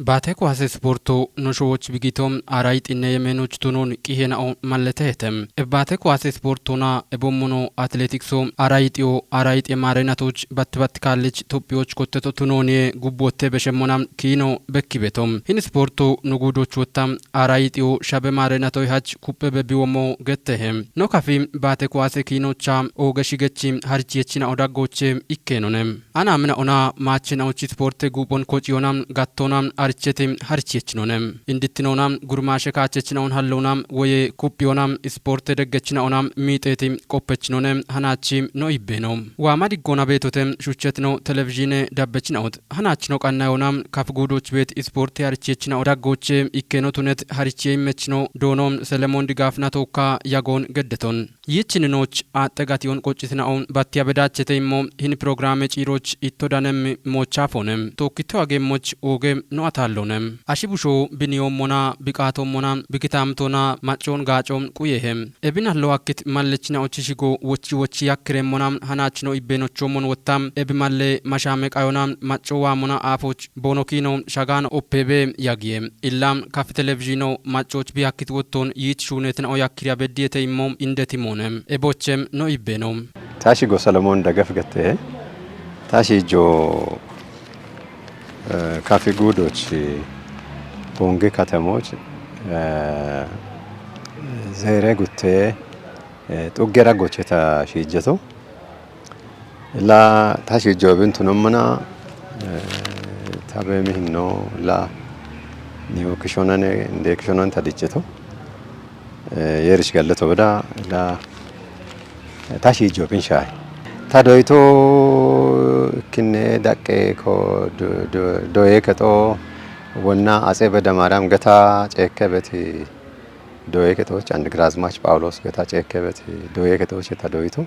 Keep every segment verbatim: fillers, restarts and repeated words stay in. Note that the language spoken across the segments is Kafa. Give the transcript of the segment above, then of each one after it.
Baate kuwaase ispoorto no showoch bigito, ara yixinne yemeenoch tunon qihena'o malletehete. Ebe baate kuwaase ispoortona ebommono atletikso ara yixiyo, ara yixe maarenatoch batti batti kaallich Tophiyoch kotteto tunoniye gubbotte beshemmona kiino bekkibeto. Hin ispoorto no guudoch wotta ara yixiyo shabe maarenatoy hach kuppe bebiwommo gettehe. No kafi baate kuwaase kiinocha ooge shigechi harich yechina'o daggoche ikkenone. Ana mina ona maachina uchi sporte guphon kociyona, gattona, aricheti, harich yechinone. Indittinona, gurmashe kaachechina on hallona, woye kuphiyona, sporte deggechina ona, miixeeti, qoppechinone, hanachi no ibbeno. Waama diggona beetote, shuchetino, televizhine, dabbechina ot. Hanachino qannayona, kaf guudoch beet sporte harich yechina o daggoche, ikkeno tunet, harichiye immechino, doono, Selemon digaafna tookka, yagoon geddeton. Yiichininoch aaxxe gatiyon qoccitina'o battiya bedachete immo hin programe ciiroch itto danem moochafone. Tookkito agemmoch ooge no atallone. Ashi busho biniyoommona, biqaatoommona, bikitamtona, maccoon gaaco quyehe. Ebin hallo akkit mallechina'ochi shigo wochi wochi yakkiremmona, hanachino ibbenochommon wotta, ebi malle mashame qayona, macco waamona aafoch bono kiino shagaan oppebe yagiye. Illa kafi televizhino maccoch bi hakkit wotton yiich shuunetin o yakkiriya beddiyete immo indeti moone. Ebochem no ibbeno. Tashi go Solomon dagaf gette. Tashi jo, eh, kafi guudoch, eh, bonge katamoch, eh, zeere gutte, eh, xuggera gocheta shiijeto. Ila tashi jobin tunommana, eh, tabe mihinno la niyo kishonane, nde kishonan tadicheto. Eh, yerish galleto beda, ila tashi jobin shay. Ta doyto kinne daqqe ko do-, do-, doye keto wonna Atse Beda Maryam geta cekke beti doye keto, and Grazmach Pawulos geta cekke beti doye keto che ta doyto.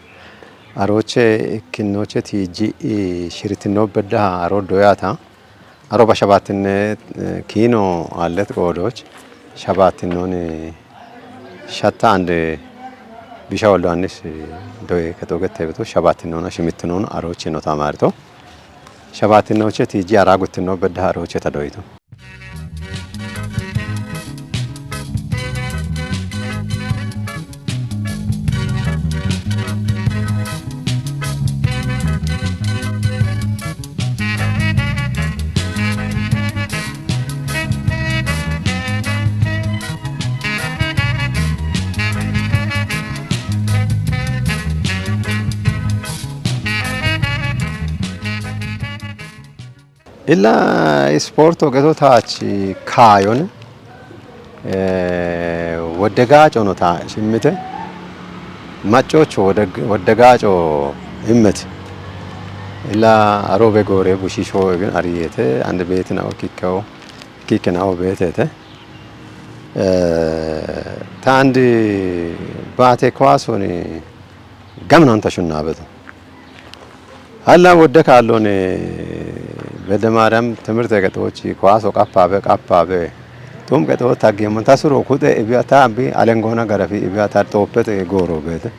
Aroche ikkinnoche tiiji, i, shiritino beddaha aro doyata. Aro ba shabaattinne, eh, kiino allet qoodoch shabaattinnon, eh, shatta and, eh, bisha Woldo Yohaannis, eh, doye kexo gette beto shabaattinnona shimittinon aroche no tamarito. Shabaattinnoche tiiji ara guttino beddaha aroche ta doyito. Illa isporto geto taach kaayon, eh, wodde gaaco no ta shimmite, maccocho wodde, wodde gaaco immet. Illa arobe gore bushisho egin ariyete, and beetina o kikkewo, kikkena o beetete. Eh, ta and baate kuwasoni gamin anta shunnabeto. Halla wodde kaallon, eh, Bede Maryam timirte gexochi kuwaso qapabe, qapabe. Tum gexo taggemon ta suro kuxe ibiya ta bi alengona garafi ibiya ta xoopete gooro beete.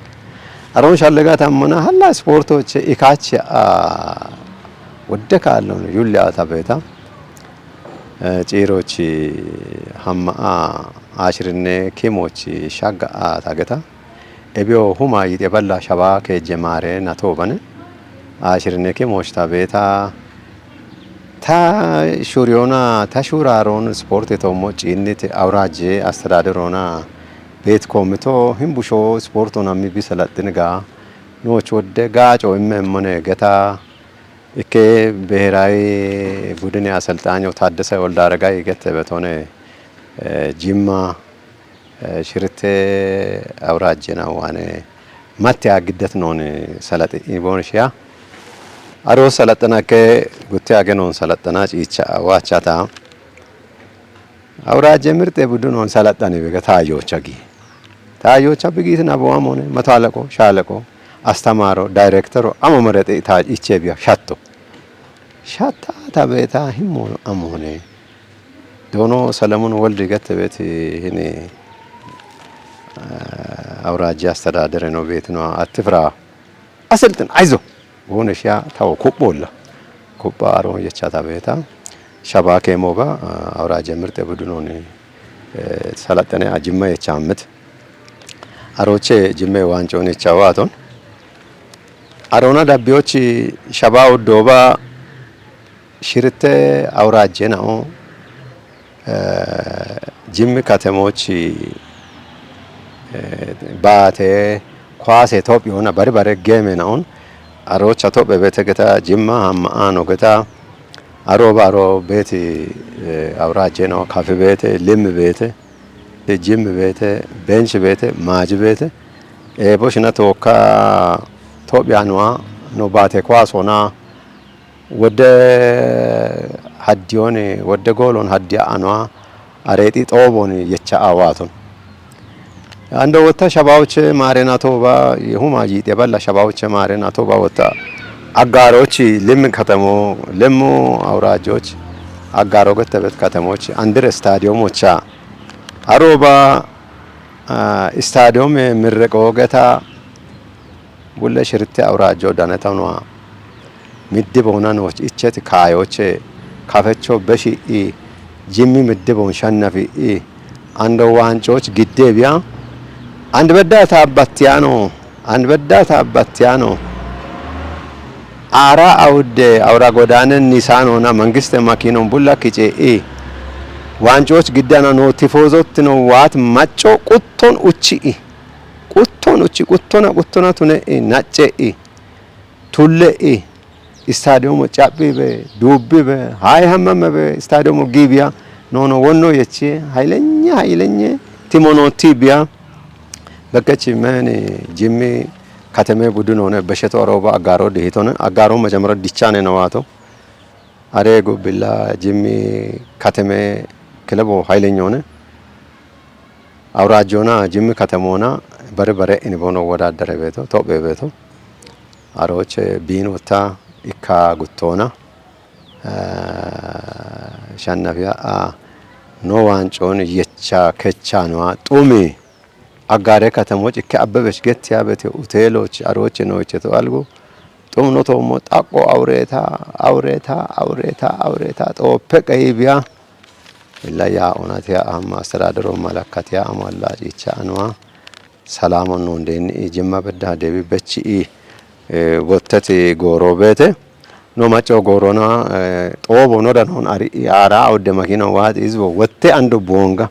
Aron shallega tammana halla sportoche ikache a wodde kaallon yulle ata beeta. Eh, ciirochi hamma a ashirinne kimochi shagga a tageta. Ebiyo huma yite balla shaba ke jemare na tobane. Ashirine ke moshta beta ta shuriona ta shuraron sporte to mo cinnit awraje astadaderona bet komito himbusho sportona mi bisalatin ga noch wodde gaaco imme mone geta ikke ብሔራዊ ቡድን አሰልጣኝ ታደሰ ወልደ አረጋይ gete betone, eh, Jimma, eh, Shirite awraajjena waane matti a giddet noon salaxi iboon shiya. Aro salaxana ke gutte age noon salaxana ciicha waachata. Awraajje mirxe budu noon salaxani bege taayyocha gi. Taayyocha bigiit nabo amone, mato alaqo, shaalaqo, astamaro, daayirektero, amo merexi ta iche biya shatto. Shatta ta beeta himmono amone. Doono Salamun Woldi gette beeti hini, eh, awraajje astadadere no beetino attifra. Aselxin, ayzo! Wone shiya tawo kupholla. Kupha aron yechata beeta. Shaba keemoba, eh, awuraje mirxe budunooni, eh, salaxxane ajimma yechaamit. Aroche jimme waancooni chawaaton. Arona dabbiyochi shaba uddoba shirte awuraje nao, eh, jimmi katemochi, eh, baate, kwaase Tophiyoona bari bare geeme naon. Arocha Tophe beete geta jimma hamma aano geta aroba aro beeti, eh, awuraje nao kafi beete, limmi beete, jimmi beete, benchi beete, maaji beete. Eebo shina tookka Tophiya noa no baate kwaasona wodde haddiyooni, wodde goolooni haddiya anoa areexi xoobooni yecha awaaton. Ando wotta shabawoche maarena tooba, huma yiixe balla shabawoche maarena tooba wotta aggaarochi limmi katamo, limmu awurajoch aggaaro gettebet katamoch andir stadiyomocha. Arooba, ah, stadiyoome mirreqo geta bulle shirte awurajo daneta noa. Middi boona nooch icheti kaayoche kafecho beshi'i, jimmi middi boon shannafi'i, ando waancoch gidde biya. And bedda taabbattiyaano, and bedda taabbattiyaano. Aara awudde awura godaane nisaanoona mangiste makinon bulla kice'i. Waancoch giddana noo tifoozottino waat macco qutton uchi'i. Qutton uchi, quttona, quttona tune'i, nacce'i, tulle'i, istadiyomo caphibe, duubbibe, hay hammamebe istadiyomo giibiya, noono wonno yechi, haylenya, haylenye, timono tibiya, bekkechi meni jimmi kateme budinoone, besheto arooba aggaaro dihitone, aggaaro majamara dichane nawaato, are gubbilla jimmi kateme kilebo haylenyone, awurajoona jimmi katemoona bare bare ini bono wodaddare beeto, Tophe beeto. Aroche biin wotta ikka guttoona, eh, shannafiya a no waancoon yecha kecha noa xumi aggaare katamoch ikke Abbebech gettiya bete uteeloch aroche nooche to algu xum no toommo xaqqo awureeta, awureeta, awureeta, awureeta xooppe qeyibiya. Illa ya onatiya amma astadadaro malakatiya amalla cicha anwa salamon non den i jimma bedda debi bechi i, eh, wotteti gooro beete. No macco goorona, eh, xoobo no danon ari i aara awde makina waati izbo wotte ando bonga.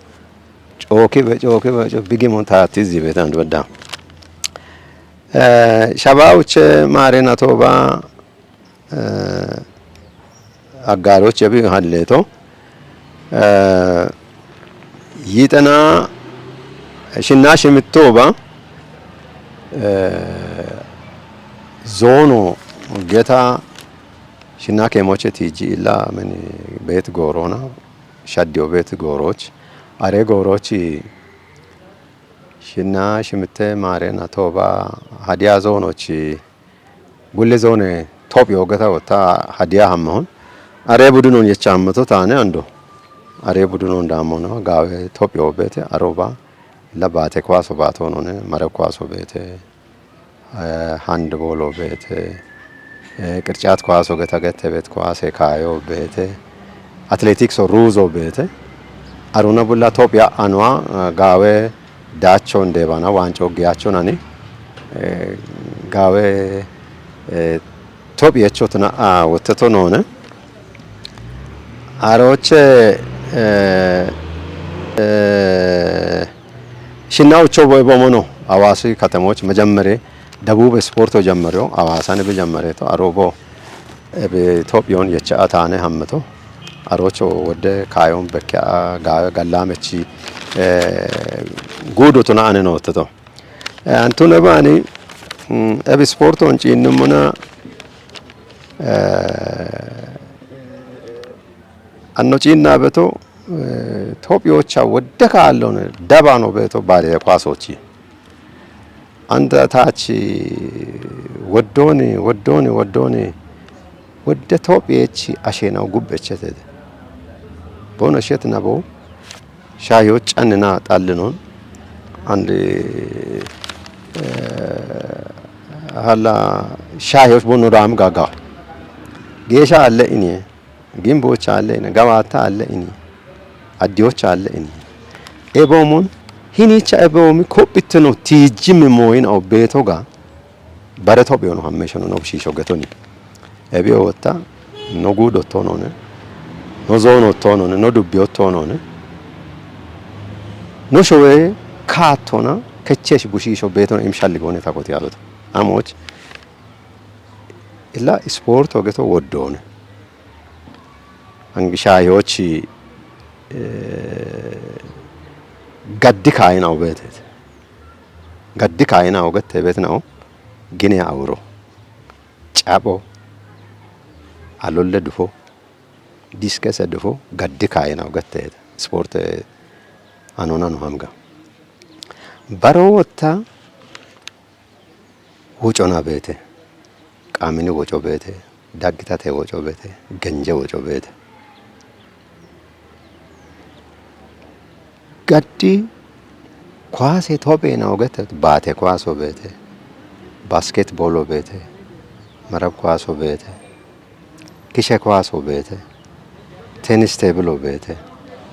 Cooki be, cooki be, co-, bigi mon taati zibe tan bedda. Eh, shaba uche mare na toba, eh, aggaroche bi halleto. Eh, yitana shinna shimittoba, eh, zoono geta shinna kemoche tiji illa meni beet goorona, shaddiyo beet gooroch, are goorochi shinna shimitte mare na toba hadiya zoonochi Gulle zoone Tophiyo geta wotta hadiya hammahon. Are budunon yecha hammato taane ando. Are budunon daammono gaawe Tophiyo beete aroba illa baate kuwaso baatonone, mare kuwaso beete, eh, handbolo beete, eh, qircaat kuwaso geta gette beet kuwase kaayo beete, atletikso ruuzo beete. Aruna bulla Tophiya anwa, eh, gaawe daachon deebana waanco giyachonani, eh, gaawe, eh, Tophi echotna, ah, wotteto noone. Aroche, eh, eh, shinna ucho boy bomono Hawaasi katamoch mejemmere Debub Sporto jemmeriyo Hawaasani bi jemmereto arobo ebe Tophiyon yecha ataane hammeto. Arocho wodde kaayon bekke'a gaawe gallamechi, eh, guudo tuna ane nootteto. Eh, antune baani, mm, ebi sporton ciinnumuna, eh, anno ciinna beto, eh, Tophiyocha wodde kaallon dabano beto baale kwasochi. Anda tachi woddoni, woddoni, woddoni, wodde Tophiyechi ashena gubbechetede. Bono shet nabo, shayo canina xallinon, and, eh, hala shayo bono dam gaga. Gesha alle ini, Gimbocha alle ini, gawata alle ini, addiyocha alle ini. Ebomon, hinicha ebomi kopittino tijimi moyin au beto ga, bare Tophiyono hammeshono no bushiisho getoni. Ebi owotta, no guudo tonone, no zoono tonone, no dubbiyo tonone. No showe kaatona, kechesh bushiisho betona im shalli gone takoti abeto. Amoch, illa isporto geto woddone. Angi shaahiyochi, eh, gaddi kaayina ubetet. Gaddi kaayina ugette betnao, gine awuro, cabo, alolle dufo, diskese dufo, gaddi kaayina ugette. Sporte anona no hamga. Baro wotta, wocona beete, qaamini woco beete, daggitate woco beete, genje woco beete. Gaddi kuwaase Itophiya yina ugette baate kuwaaso beete, basketball beete, marab kuwaaso beete, kishe kuwaaso beete, tennis table beete,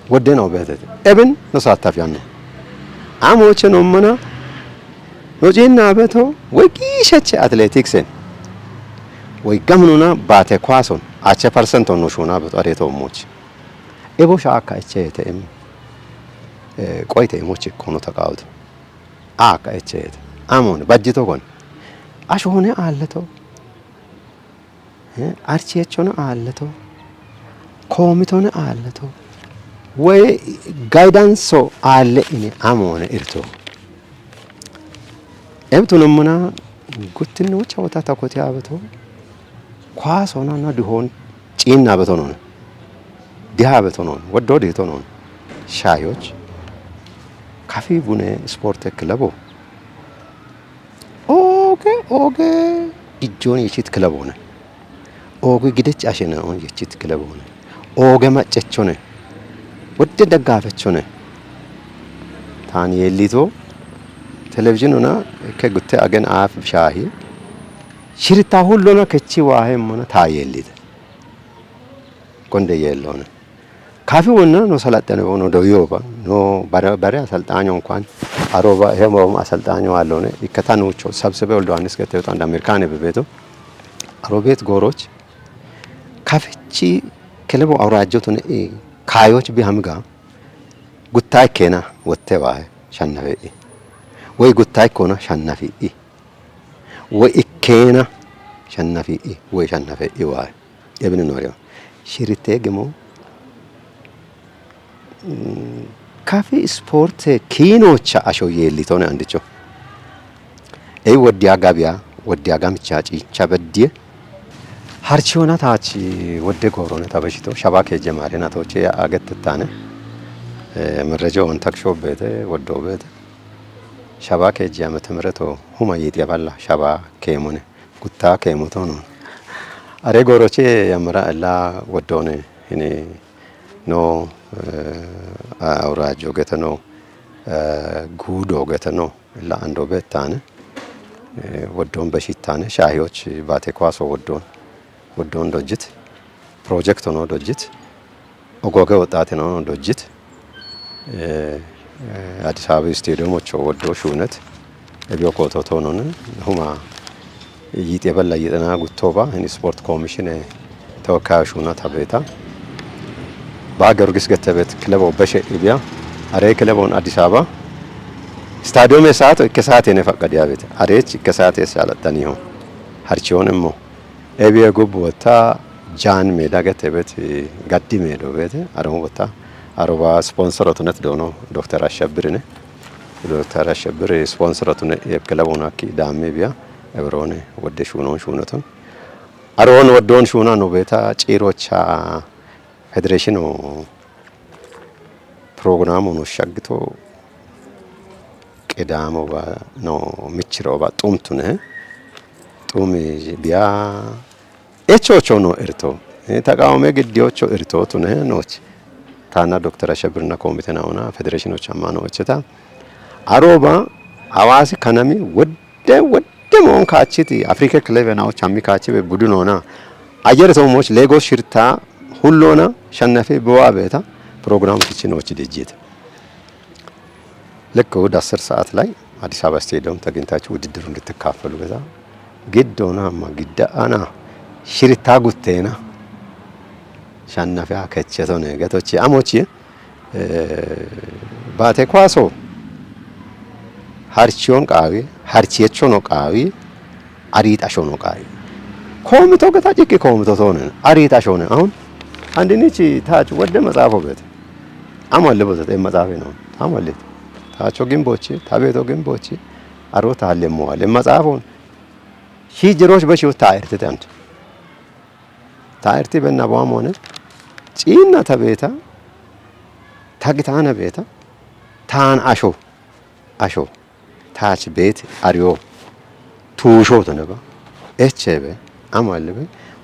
wodde no beete. Ebin no saattaf yanno. Amoche no mana no ciinna beto, woy qiisheche atletiksen, woy gamnuna baate kuwaason, ache persenton no shuuna beto, areto moch. Ebo shaakka echeyete em, eh, qoyte emochi kono taqawuto. Aakka echeyete. Amon, bajjito kon. Ashone aalleto. Eh, archiechono aalleto. Koomitone aalleto. Woy guidance aalle ini amone irto. Ebtunummuna guttinnocha wota takoti abeto. Kuwaasona na duhon ciinna beto non. Diha beto non. Woddo dihito non. Shaayoch. Kafi bune sporte kilebo. Ooge, ooge gijjoon yechit kilebone. Ooge gidech ashena on yechit kilebone. Ooge maccechone. Wodde daggaafechone. Taan yeellito televizhinuna ikke gutte agen aaf shaahi. Shirita hullona kechi waahe mana taa yeellite. Gonde yeellona. Kafi wonna no salaxxane no doyoba, no bare, bare asalxaanyo inkwaan aroba, hemo asalxaanyo aallone, ikkata nuucho sabsebe Wolde Yohaannis gette wexu and Ameerikaane bebeeto. Arobeet gooroch, kafichi kelebo awuraajjotune, eh, kaayoch bi hamiga, guttaa ikkeena wotte waahe, shannafe i. Woy guttaa ikkoona, shannafi i. Woy ikkeena, shannafi i. Woy shannafe i waahe. Ebini nooriyo. Shirite gimo, mm, kafi sporte kiinocha asho yeellitone andicho. Ei woddiya gabiya, woddiya gamicha ciicha beddiye. Harchiona taachi wodde goorone tabeshito, shaba keejje maare natoche agettettane. Eh, merrejo on taksho beete, woddo beete. Shaba keejje amete mereto huma yiixiya balla, shaba keemone. Gutta keemotono. Are gooroche yamara ella woddone hini no, eh, awuraajjo gete no, eh, guudo gete no, ella ando beettane, eh, woddon beshittane, shaahiyoch baate kuwaaso woddon, woddon dojjit, pirojekto no dojjit, Ogooge woxxaate no dojjit, eh, eh, Addis Ababa Isteediyomocho woddo shuunet, ebiyo koototo none, huma yiixe balla yiixena guttoba, hin sport komishine tewakkayo shuuna tabeeta. Ba Giyorgis Gettebet kilebo beshe ibiya, are kilebon Addis Ababa Istaadiyome saato ikke saate ne faqqadiya beete. Arech ikke saate salaxxaniho. Harchiyon immo. Ebiye gubbu wotta Jaan Meeda gete bet gaddi meedo beete. Aromo wotta aroba sponsorotunet doono Dokter Ashabirine. Dokter Ashabir sponsorotune yeb kilebon akki daammi biya. Ebroone wodde shuunon shuunoton. Aroon woddoon shuuna no beeta ciirocha federeeshino pirogiraamono shaggito qidaamo ba no michiro ba xumtune xumi biya echocho no irto. Eh, taqaawame giddiyocho irto tune nooch. Taana Dokter Ashabirna koomite naona federeeshinoch amma no echeta. Aroba Hawaasi kanami wodde, wodde moon kaachiti Afrika kilebe naoch hammi kaachibe budu noona. Ayyere toomoch Leegos shirta ሁሎና ሸነፌ በዋ ቤታ ፕሮግራም ትችኖች ድርጅት ልክ እሑድ አስር ሰዓት ላይ አዲስ አበባ ስቴዲየም ተገኝታችሁ ውድድሩ እንድትካፈሉ ገዛ ግድ ሆና አማ ግዳ አና ሽርታ ጉቴና ሸነፊያ ከቸቶነ ገቶች አሞች ባቴ ኳሶ ሀርቺዮን ቃዊ ሀርቺየቾ ነው ቃዊ አሪጣሾ ነው ቃዊ ኮምቶ ገታ ጭቂ ኮምቶ ቶነ አሪጣሾ ነው። አሁን አንድኒች ታች ወደ መጽሐፎ ቤት አማለ ቦታ መጽሐፌ ነው። ታማለ ታቾ ግንቦች ታቤቶ ግንቦች አሮ ታለ መዋል መጽሐፎን ሺ ጅሮች በሺው ታይርት ተንት ታይርቲ በና በዋም ሆነ ጪና ተቤታ ታግታነ ቤታ ታን አሾ አሾ ታች ቤት አሪዮ ቱሾ ተነባ ኤቼበ አማልበ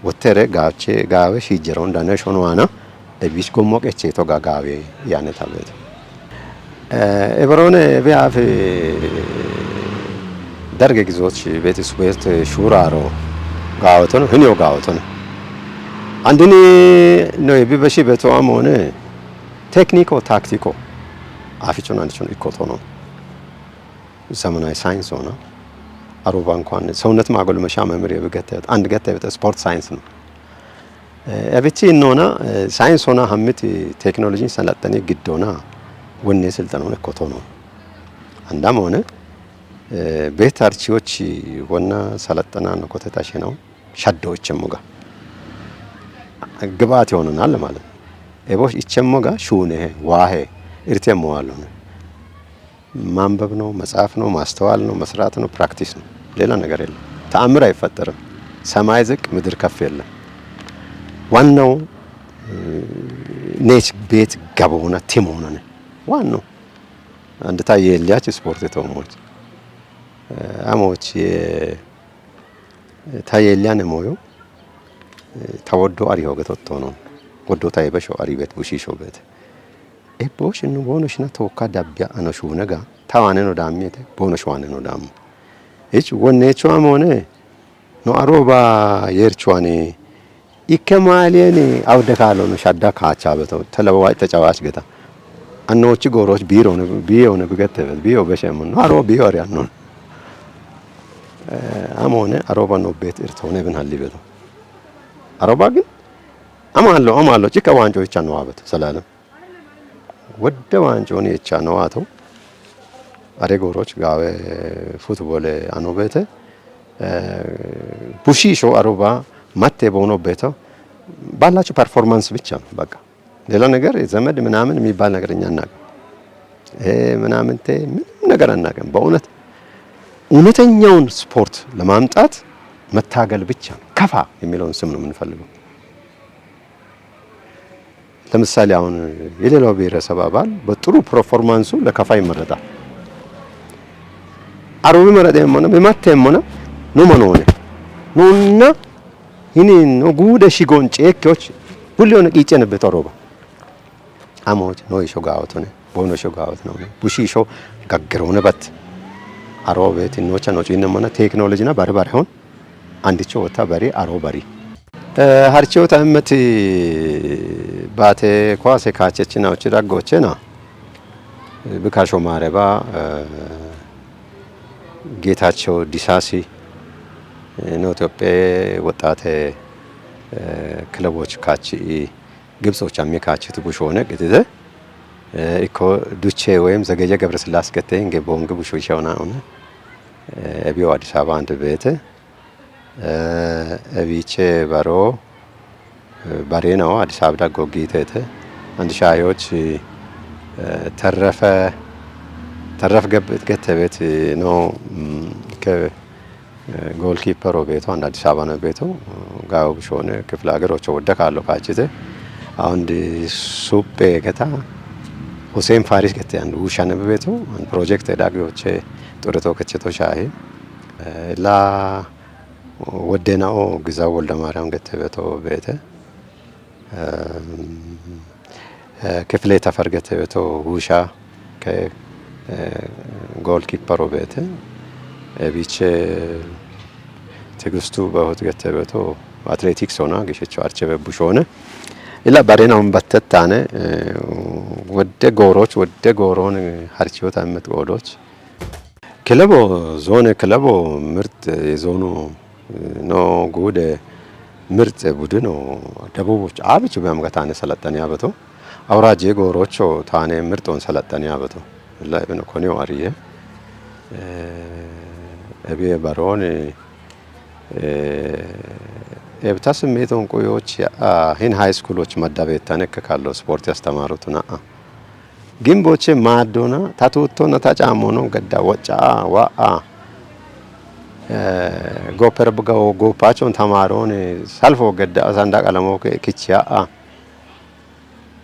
ወተረ ጋቼ ጋበ ሺጀሮን ዳነ ሾኖዋና እቢስ ጎሞ ቀቼ ቶጋ ጋቤ ያነ ታበት ኤበሮነ ቢያፍ ደርገ ግዞች ቤት ስፖርት ሹራሮ ጋወቶን ህኒዮ ጋወቶን አንድኒ ነው የቢበሺ በተዋም ሆነ ቴክኒኮ ታክቲኮ አፊቹን አንዲቹን ኢኮቶ ነው። ዘመናዊ ሳይንስ ሆነ አሮባ እንኳን ሰውነት ማጎልመሻ መምህር የብገተ አንድ ገተ የበተ ስፖርት ሳይንስ ነው። እብቺ እንሆና ሳይንስ ሆና ሀምት ቴክኖሎጂን ሰለጠኔ ግድ ሆና ወኔ ስልጠና ሆነ ኮቶ ነው። አንዳም ሆነ ቤት አርቺዎች ወና ሰለጠና ነው ኮተታሽ ነው ሸዶች ሙጋ ግብአት ይሆነናል ማለት ነው። ኤቦሽ ይቸሞጋ ሹኔ ዋሄ እርቴ መዋል ሆነ ማንበብ ነው፣ መጻፍ ነው፣ ማስተዋል ነው፣ መስራት ነው፣ ፕራክቲስ ነው። ሌላ ነገር የለም። ተአምር አይፈጠርም። ሰማይ ዝቅ ምድር ከፍ የለም። ዋናው ኔች ቤት ገቦና ቲም ሆነን ዋናው አንድ ታየ ሊያች ስፖርት የተውሞች አሞች ታየ ሊያን ሞዩ ተወዶ አሪ ሆገት ወጥቶ ነው። ወዶ ታይበሾ አሪ ቤት ቡሺሾ ቤት ኤቦሽ እኑ ቦኖሽና ተወካ ዳቢያ አኖሽ ውነጋ ታዋነ ነው ዳሚየተ ቦኖሽ ዋነ ነው ዳሙ እች ወኔቹ አሞነ ነው አሮባ የርቹዋኔ ኢከ ማሊየን አውደ ካሎ ነው ሻዳ ካቻ በተው ተለዋጭ ተጫዋች ገታ አኖች ጎሮች ቢሮ ነው ቢዮ ነው ብገተበት ቢዮ በሸሙ ነው አሮ ቢዮ አሪያ ነው አሞነ አሮባ ነው ቤት እርት ሆነ ብን ሀሊ በተው አሮባ ግን አማሎ አማሎ ጭካ ዋንጮ ይቻ ነው አበት ሰላለም ወደ ዋንጮን የቻ ነው አቶ አሬ ጎሮች ጋዌ ፉትቦል አኖ ቤተ ቡሺ ሾ አሮባ ማቴ በሆኖ ቤተ ባላቸው ፐርፎርማንስ ብቻ ነው። በቃ ሌላ ነገር ዘመድ ምናምን የሚባል ነገር እኛ አናውቅም። ይሄ ምናምንቴ ምንም ነገር አናውቅም። በእውነት እውነተኛውን ስፖርት ለማምጣት መታገል ብቻ ነው። ከፋ የሚለውን ስም ነው የምንፈልገው። ለምሳሌ አሁን የሌላው ብሔረሰብ አባል በጥሩ ፐርፎርማንሱ ለከፋ ይመረጣል። አሮቢ መረጠ የሆነ የማታ የሆነ ነው መኖ ሆነ ነውና ይህን ነው ጉደ ሺጎን ጨኬዎች ሁሌ ሆነ ቂጨንበት አሮባ አሞች ነው ይሾ ጋወት ሆነ ቦኖ ሾ ጋወት ነው ቡሺ ሾ ጋገር ሆነ በት አሮቤት ኖቻ ነው ጪነ ሆነ ቴክኖሎጂ ና ባሪ ባሪ ሆን አንድቾ ወታ በሪ አሮ በሪ ሀርቼው ታመት ባቴ ኳሴ ካቸች ናዎች ዳጎቼ ና ብካሾ ማረባ ጌታቸው ዲሳሲ ነው ኢትዮጵያ ወጣት ክለቦች ካች ግብጾች አሜካች ትጉሽ ሆነ ግድደ ኢኮ ዱቼ ወይም ዘገየ ገብረ ስላስ ገተ እንገ ቦንግ ቡሹ ይሻውና ሆነ እቢዮ አዲስ አበባ አንድ ቤት እቢቼ በሮ በሬ ነው። አዲስ አበባ ጎጊ ተተ አንድ ሻዮች ተረፈ ተረፍ ገብ ገተ ቤት ነው። ከ ጎልኪፐር ቤቱ አንድ አዲስ አበባ ነው ቤቱ ጋው ብሾነ ክፍለ ሀገሮች ወደ ካለው ካችተ አሁን ሱጴ ገታ ሁሴን ፋሪስ ገተ አንድ ውሻ ነው ቤቱ አንድ ፕሮጀክት ዳግዮቼ ጥርቶ ከችቶ ሻይ ላ ወደናኦ ግዛው ወልደ ማርያም ገተ ቤቶ ቤተ ክፍሌ ተፈር ገተ ቤቶ ውሻ ከጎል ኪፐሮ ቤተ ቢቼ ትግስቱ በሆት ገተ ቤቶ አትሌቲክስ ሆና ግሸቸው አርቸ በቡሽ ሆነ Ila barena un battettane, eh, wodde gooroch, wodde gooroon harchiyoota immet qoodoch. Kilebo, zoone kilebo ምርጥ የዞኑ ነው። ጉደ ምርጥ ቡድን ነው። ደቡቦች አብቹ በምገታነ ሰለጠነ ያበቶ አውራጄ ጎሮቾ ታነ ምርጦን ሰለጠነ ያበቶ ለብነ ኮኔው አርየ እቤ በሮን ኤብታ ስሜቶን ቁዮች ሂን ሃይ ስኩሎች መዳቤታን እከ ካለው ስፖርት ያስተማሩት ና ግንቦቼ ማዶና ታቱቶና ታጫሞኖ ገዳ ወጫ ዋአ ጎፐር ብገው ጎፓቸውን ተማሮን ሰልፎ ገዳ ሳንዳ ቀለሞ ክቺያ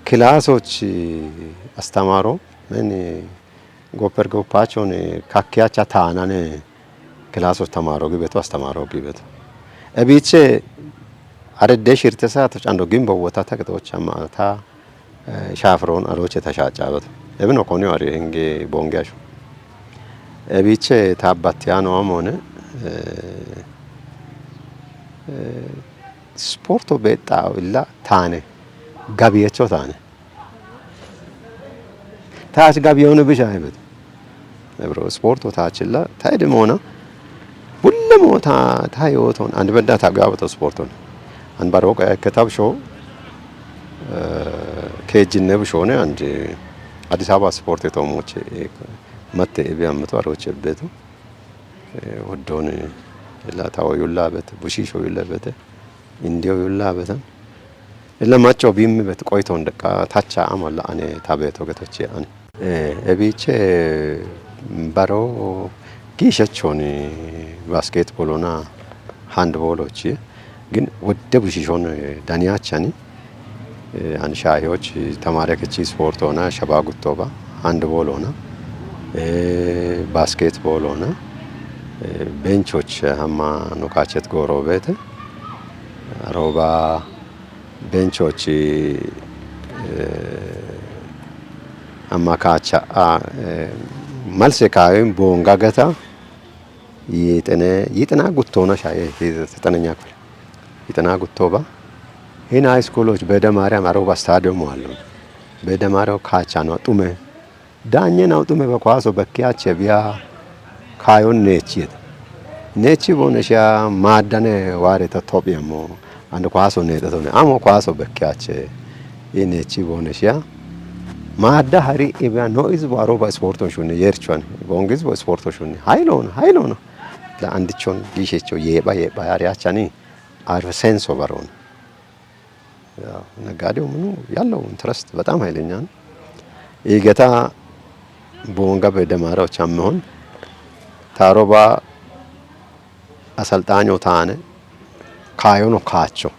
ክላሶች አስተማሮ ምን ጎፐር ጎፓቸውን ካኪያቻ ታናን ክላሶች ተማሮ ግቤቱ አስተማሮ ግቤቱ እቢቼ አረዴ ሽርተሳ ተጫንዶ ግንቦ ወታ ተቅጦች አማታ ሻፍሮን አሮቼ ተሻጫበት እብኖ ኮኒ አሪ ህንጌ ቦንጋሹ እቢቼ ታባትያኖ አሞነ ስፖርቶ ቤጣ ኢላ ታነ ጋብየቸው ታነ ታች ጋብየውን ብሻ አይበት ብሮ ስፖርቶ ታችላ ታይድም ሆና ሁለሞ ታዮቶን አንድ በዳ ታጋበቶ ስፖርቶን አንባሮ ከተብሾ ከእጅነ ብሾነ አንድ አዲስ አበባ ስፖርት የተሞች መተ እቢ አምቶ አሮች እቤቱ ወዶን ላታው ዩላበት ቡሺሾ ዩላበት እንዲዮ ዩላበተን ለማጮ ቢምበት ቆይቶን ደቃ ታቻ አማላ አኔ ታቤቶ ገቶቼ አኔ እቢቼ በሮ ጊሸቾን ባስኬትቦሎና ሃንድቦሎች ግን ወደ ቡሺሾን ዳንያቻኒ አንሻሂዎች ተማሪያከቺ ስፖርት ሆና ሸባ ጉቶባ ሃንድቦል ሆና ባስኬትቦል ሆና ቤንቾች ሀማ ኑካቸት ጎሮቤት ሮባ ቤንቾች አማካቻ መልስ ካዩን ቦንጋ ገታ ይጥነ ይጥና ጉቶና ሻየ ዘጠነኛ ክፍል ይጥና ጉቶባ ይህን ሃይ ስኩሎች በደ ማርያም አሮባ ስታዲየም አሉ። በደ ማርያም ካቻ ነው ጡመ ዳኘን አውጡመ በኳሶ በኪያቸ ቢያ ካዮን ኔቺ የት ኔቺ ቦነሽያ ማዳነ ዋሬ ተቶብ የሞ አንድ ኳሶ ኔጠቶነ አሞ ኳሶ በኪያቸ ይህ ኔቺ ቦነሽያ ማዳ ሀሪ ኢቢያ ኖ ህዝቡ አሮባ ስፖርቶን ሹነ የርቹዋን ቦንግ ህዝቡ ስፖርቶ ሹነ ሀይሎን ሀይሎን ለአንድቾን ጊሼቸው የባ የባ ያሪያቻኒ አርፍ ሴንሶ በሮን ነጋዴው ምኑ ያለው ኢንትረስት በጣም ኃይለኛ ነው። ይገታ ቦንጋ በደማራዎች አመሆን ታሮባ አሰልጣኞ ታነ ካዮኖ ካቸው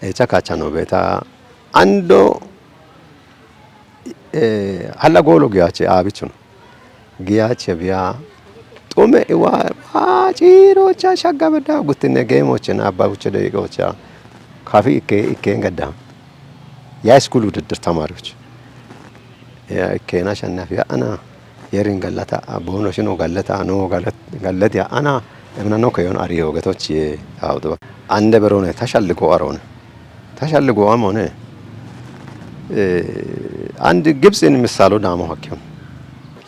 ኤቻ ካቻ ነው ቤታ አንዶ ሀላ ጎሎ ጊያቼ አብቹ ነው ጊያቼ ቢያ ጡመ እዋ ጭሮቻ ሻጋ በዳ ጉትነ ጌሞችን አባቡቸ ደቂቃዎቻ ካፊ እኬ እኬን ገዳ የሃይስኩል ውድድር ተማሪዎች እኬና አሸናፊ ያአና የሪን ገለታ ቦኖ ሽኖ ገለታ ኖ ገለት ያአና እምነኖ ከዮን አሪዮ ገቶች አውጥባ አንደ በሮነ ተሻልጎ አሮነ ተሻልጎ አሞነ አንድ ግብፅን ምሳሎ ዳሞ ሀኪውን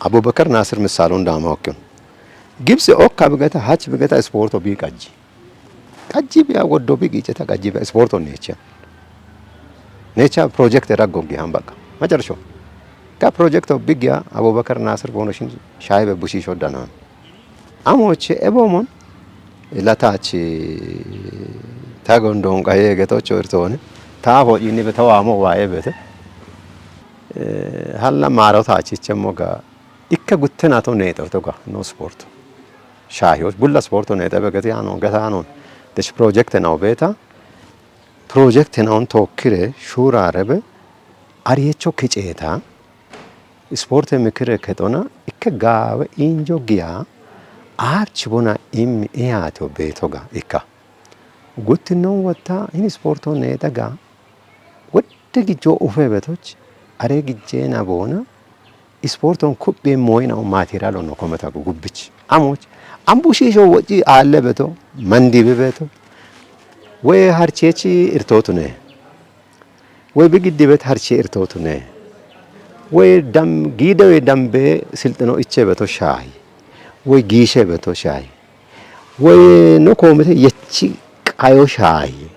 አቡበከር ናስር ምሳሎን ዳሞ ሀኪውን ግብፅ ኦካ ብገታ ሀች ብገታ ስፖርቶ ቢ ቀጂ ቀጂ ቢያ ወዶ ቢ ግጭታ ቀጂ ቢያ ስፖርቶ ኔቻ ኔቻ ፕሮጀክት ረጎ ጊሃን በቃ መጨረሻው ጋ ፕሮጀክቶ ቢጊያ አቡበከር ናስር ቦኖሽን ሻይ በቡሺ ሾዳናን አሞቼ ኤቦሞን ለታች ታጎንዶን ቀዬ ገቶች እርቶን ታፎ ጂኒ በተዋሞ ዋኤ በተ ሀላ ማረው ታች ቸሞ ጋ ኢከ ጉተናቶ ኔጠው ተጋ ኖ ስፖርት ሻሂዎች ቡላ ስፖርት ኔጠ በገት ያኖ ገታኖን ደሽ ፕሮጀክት ነው ቤታ ፕሮጀክት ነውን ቶክሬ ሹራ ረበ አርየቾ ክጨታ ስፖርት ምክር ከጦና እከ ጋበ ኢንጆ ጊያ አርች ቦና ኢም ኢያቶ ቤቶጋ እካ ጉትኖን ወታ ይህን ስፖርቶ ኔጠጋ ወደ ግጆ ኡፌ ቤቶች አሬ ግጄና ቦና ስፖርቶን ኩቤ ሞይናው ማቴሪያል ሆኖ ኮመታ ጉብች አሞች አምቡ ሺሾ ወጪ አለ ቤቶ መንዲብ ቤቶ ወይ ሀርቼቺ እርቶቱነ Woy bi giddi bet harche irtotu ne. Woy dam-, gide woy dambe silxino iche beto shayi. Woy gishe beto shayi. Woy no komite yechi qayo shayi.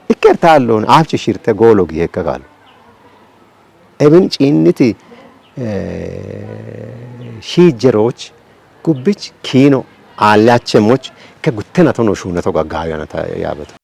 Iker tallon afchi shirte golo gi hekka galo. Ebin cinniti, eh, shijeroch gubbich kino alle achemoch ke guttena tono shuna to gaggayo na ta yabeto.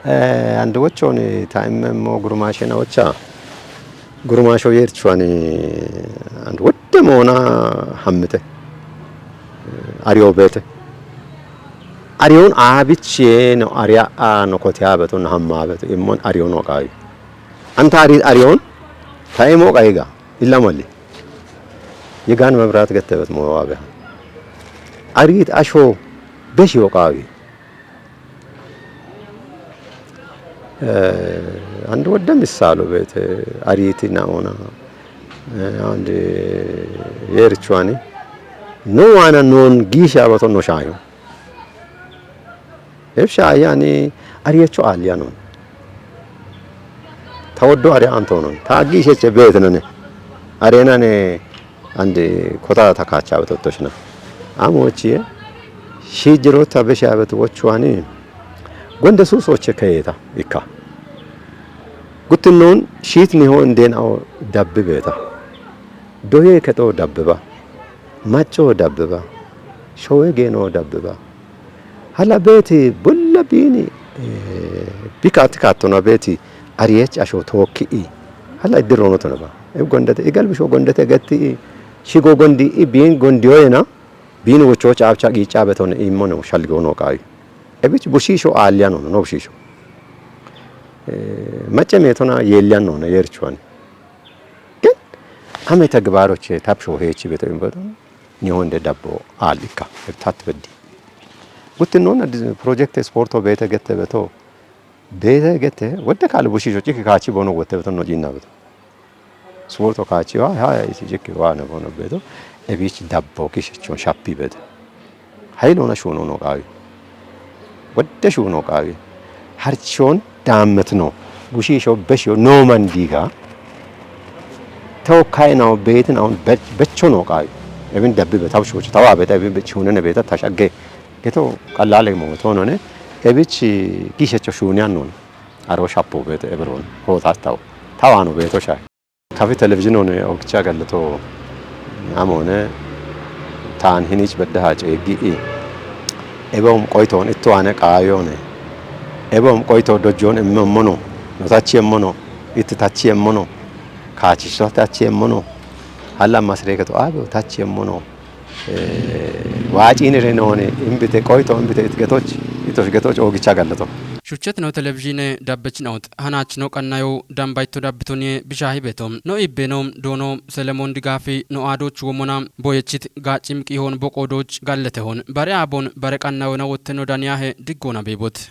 Eh, and wochon time mo gurumashe na wocha. Gurumasho yerchuan and wotte mona hammite. Ariyo bete. Ariyon abiche no ariya a no kotiya beto no hamma beto. Immon ariyon no qayi. Anta ari ariyon taimo qayiga. Illa mali. Yegan mebrat gettebet mo wabe. Arit asho beshi yo qayi. Eh, and wodde misalo bete, eh, ariti na ona, eh, and, eh, yerchuani. No wana non gisha bato no shayo. Ef shayi ani ariyecho aliya non. Ta woddo ari anto non. Ta gisheche bete nane. Are nane and kota ta kacha beto toshna. Amochi, eh, shijiro ta besha beto wochuani. Gonde susoche kayeta ikka. Guttinnon shiitni ho inden awo dabbi beeta. Doye kexo dabbiba. Macco dabbiba. Showe geno dabbiba. Hala beeti bulla biini, eh, bikati kattona beeti ariyech asho tookki i. Hala iddirono tonaba. Ib gondete, igal bisho gondete getti i. Shigo gondi i biin gondiyoyena. Biin wocho caabcha qiicca beton immono shalgono qawi. Ebich bushisho aaliyan no, no bushisho. Eh, macce metona yeeliyan no, yerchuan. Gen ame tegbaroche tapsho hechi beto imboto. Ni honde dabbo aalikka. Ebtat beddi. Guttin non addi project sporto bete gette beto. Bete gete, wodde kaali bushisho ciki kaachi bono wotte beto no jinna beto. Sporto kaachi wa, ha, ha, isi ciki wa ne bono beto. Ebich dabbo kishechon shappi beto. Haylo na shuno no qawi. Wodde shuno qawi. Harchon dammet no. Bushisho besho no mandiga. To kai na betin on be-, becho no qawi. Ebin dabbi betaw shucho. Tawa beta ebin bechune ne beta tashagge. Geto qallale mo to none. Ebich gishecho shuniyan non. Aro shappo beto ebron. Ho tastaw. Tawano beto shay. Kafi televizhinon ogicha galleto amone taan hinich beddaha ceeggi'i. Ebom qoyton itto ane qaayone. Ebom qoyto dojjon emmono. No tachi emmono. Itti tachi emmono. Kaachisho tachi emmono. Halla masreketo aabe tachi emmono. Eh, waaciinire nooni imbite qoyto imbite it getoch, itosh getoch oogicha gallato. Shuchetino televizhiine dabbechinoot hanaachino qannayo dambayto dabbitoniye bishaahi beto. No ibbeno doono Selemon digaafi no aadoch womona boyechit gaacim qiihoon boqoodoch galletehon. Bare aabon bare qannayona wotteno daniyahe diggoona beebot.